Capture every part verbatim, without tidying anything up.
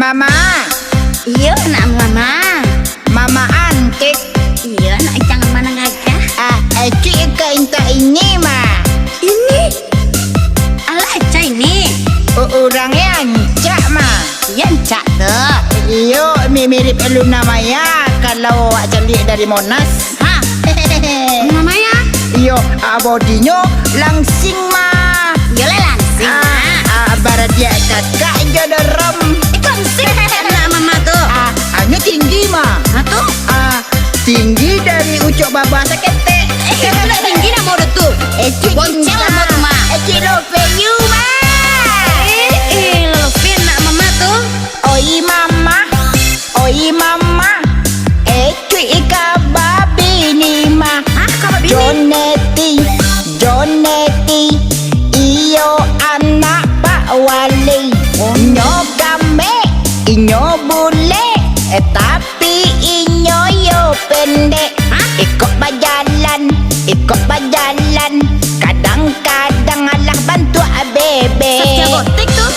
Mama. Iyo, nak mama. Mama antik. Iyo, nak jangan mana gagah. Ah, Ecuik ka intak ini, Ma. Ini? Alah, aca ini. U-, urangnya ancak, Ma. Iyo, ancak tu. Iyo, mi-, mirip Luna Maya kalau awak caliak dari Monas. Ha. Luna Maya? Iyo, ah, bodinyo langsing, Ma. Iyolah langsing, ah, Ma. Ah, baradiak kakak jo dorom. Itu langsing anak mama tu. Ah, anyo tinggi, Ma. Ha, tu? Ah, tinggi dari ucok baba saketek. Eh, itu lah tinggi nak mau tu. Eh, cik, bonceng lah mau tu, Ma. Eh, cik, love you, Ma. Eh, eh, love you nak mama tu. Oi, Mama. Oi, Mama. Eh, Cuik ka babini, Ma. Hah, ka babini? Joneti, Joneti, iyo anak Pak Wali. Oh. Inyo gamek, inyo bulek, eh, tapi inyo yo pendek. Hah? Ikok bajalan, ikok bajalan, kadang-kadang alah bantuak bebek. Saskia Botik tu.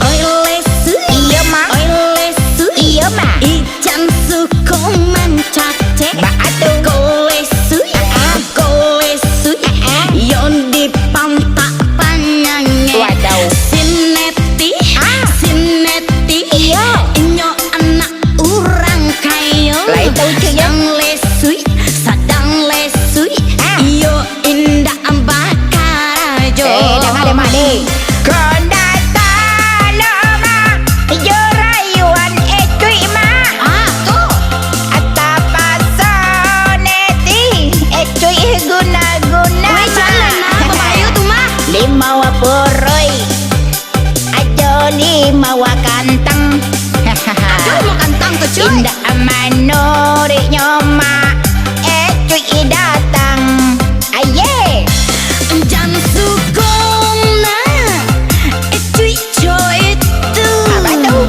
Oi, Lesui. Iyo, Ma. Oi, Lesui. Iyo, Ma. Ijan suko mancacek. Ba ado. Ko Lesui. Ah. Ko Lesui. Ah. Yo di pantak panyangek. Wadau. Si Neti. Ah. Si Neti. Iyo. Inyo anak urang kayo. Lai tau, Cik, yo. Sadang Lesui. Sadang Lesui. Ah. Iyo indak bakarajo. Eh, dah maleh-maleh. Kondak talok, Ma. Iyo rayuan Ecuik, Ma. Ah, tu. Tapaso neti, Ecuik guna-guna, Ma. Weh, jangan, Ma. Babahayo tu, Ma. Limau purui. Ajo limau kantang. Ajo limau kantang tu, Cuik. Indak manuruiknyo, Ma. Ecuik datang. Aye. Jan suko nak, Ecuik co itu. Apa tu?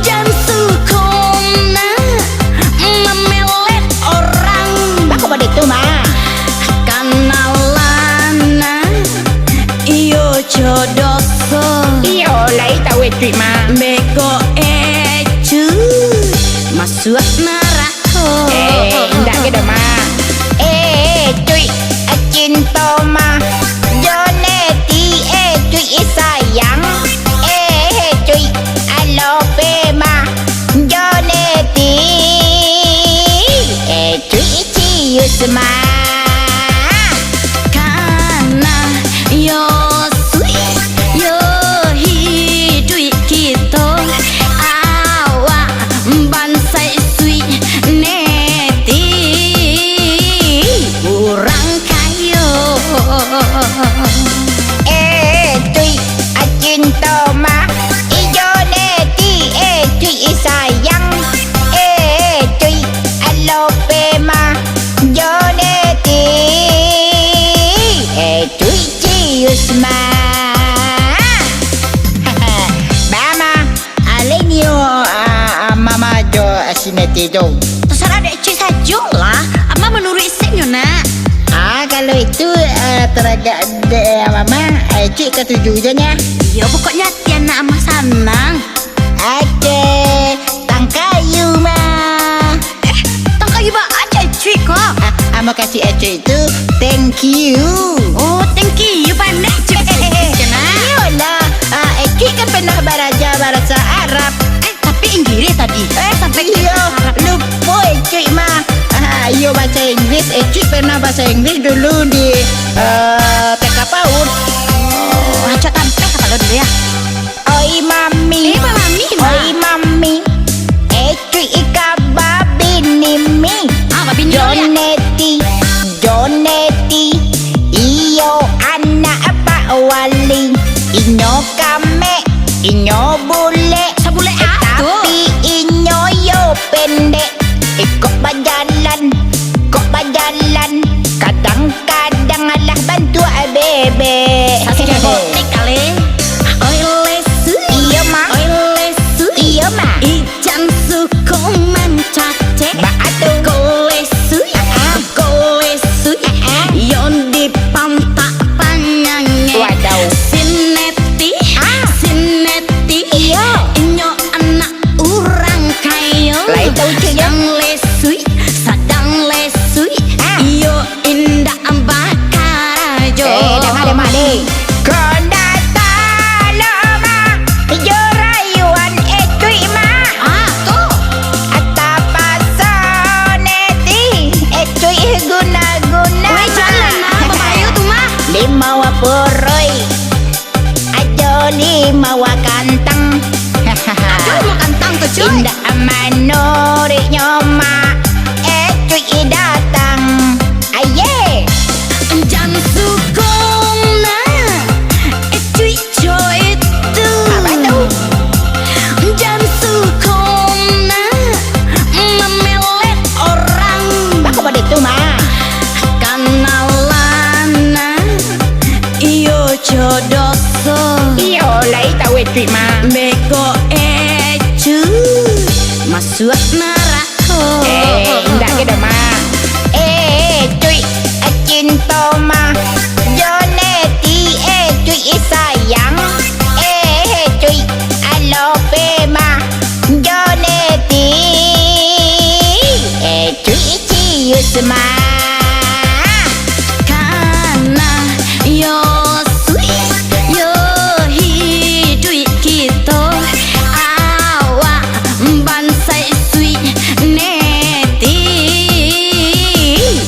Jan suko nak mamelet orang. Bako pado itu, Ma. Kanalan nak iyo co doso. Iyo, lai tau Ecuik, Ma. Beko Ecuik masuak narako. Eh, indak ke doh, Ma. Eh, Cuik, cinto, Ma. Joneti, eh, Cuik sayang. Eh, Cuik, alope, Ma. Joneti, eh, Cuik cius, Ma. Kana yo suik, yo hiduik kito. Awak bansaik suik neti urang kayo. Eh, Cuik, cinto, Ma. Iyo neti, eh, Cuik sayang. Eh, Cuik, alope, Ma. Yo neti, eh, Cuik cius, Ma. Ba, Ma. Alai nio, ah, ah, Mama jo, ah, si Neti tu. Tasarah dek Cuik sajo lah. Ama manuruik se nyo, Nak. Ah, kalau itu, ah, taragak dek, ah, Mama, ah, Cuik katuju je nyo. Iyo, pokoknyo ati anak Ama sanang. Oke, tangkayu, Ma. Eh, tangkayu ba aja Cuik ko. Ah, ah, makasih, eh, Cuik tu. Thank you. Oh, thank you, pandai Cuik. Iyolah, ah, eh, Cuik kan pernah baraja bahasa Arab. Eh, tapi Inggris tadi. Eh, sampai iyo, lupo, eh, Cuik mah. Ah, iyo, bahasa Inggris, eh, Cuik pernah bahasa Inggris dulu di, eh, T K PAUD. Oh, acok tampek kapalo dulu ya. Oi mami. Eh, Mami, Ma. Oi mami. Eh, Cuik ka babini mi. Ah, babini lo, ya? Joneti, Joneti. Iyo anak Pak Wali. Inyo kamek, inyo bulek. Sabulek, eh, ah, tu. Tapi inyo yo pendek. Eh, kok bajalan, kok bajalan. Kadang-kadang alah bantuak bebek. Sasudah botek kali. Oi, Sma. Kana yo sweet, yo hiduik kito, awak bansaik sweet neti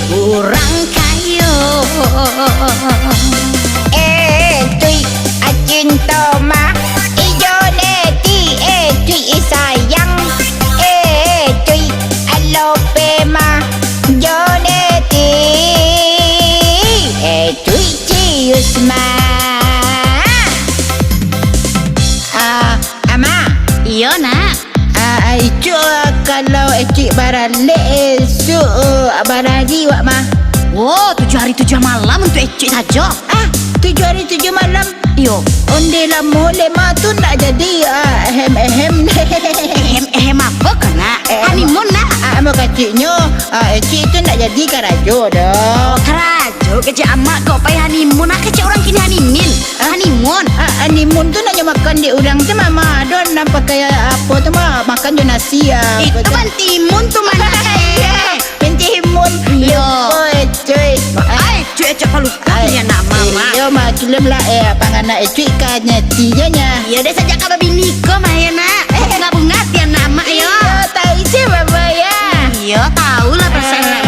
urang kayo. Eh, cuik, a cinto mah, iyo neti, eh, cuik, i sayang, eh, cuik, a lope mah, yo neti, eh, cuik, cius mah. Ah, Ama. Iyo, Nak. Ah, ah, Icuk, ah, kalau Ecik baralek, esok, ah, barari wak mah. Wo, tujuah hari tujuah malam untuak Ecik sajo. Ah, tujuah hari tujuah malam? Iyo. Onde lamo lema tu ndak jadi, ah, ehem-ehem. Ehem-ehem apo ko, Nak? Eh, honeymoon, Nak. Ah, amak kaciknyo, ah, Ecik tu ndak jadi karajo doh. Karajo kecek amak kok pai honeymoon, ah, kecek urang kini honeymoon. Honeymoon. Ah, honeymoon tu nak nyo makan dek urang tu, Mama. Ado nan pakai apo tu, Ma? Makan jo nasi, ah, Itu apo tu? Pantimun tu, Mana, eh. Pantimun. Iyo. Lupo, eh, cuy. Ai, cuy, cak palupa Ai, punya nama, Mak. Iyo, Mak. Kilem lah, eh, panganak, eh, cuy, ka nyati je nya. Iyo, dah sajak ka babini ko, Mah, ya, Nak. Eh. Bunga-bunga tian nama, yo. Iyo, tahu je, Mama, ya. Iyo, tahu lah perasaan Nak,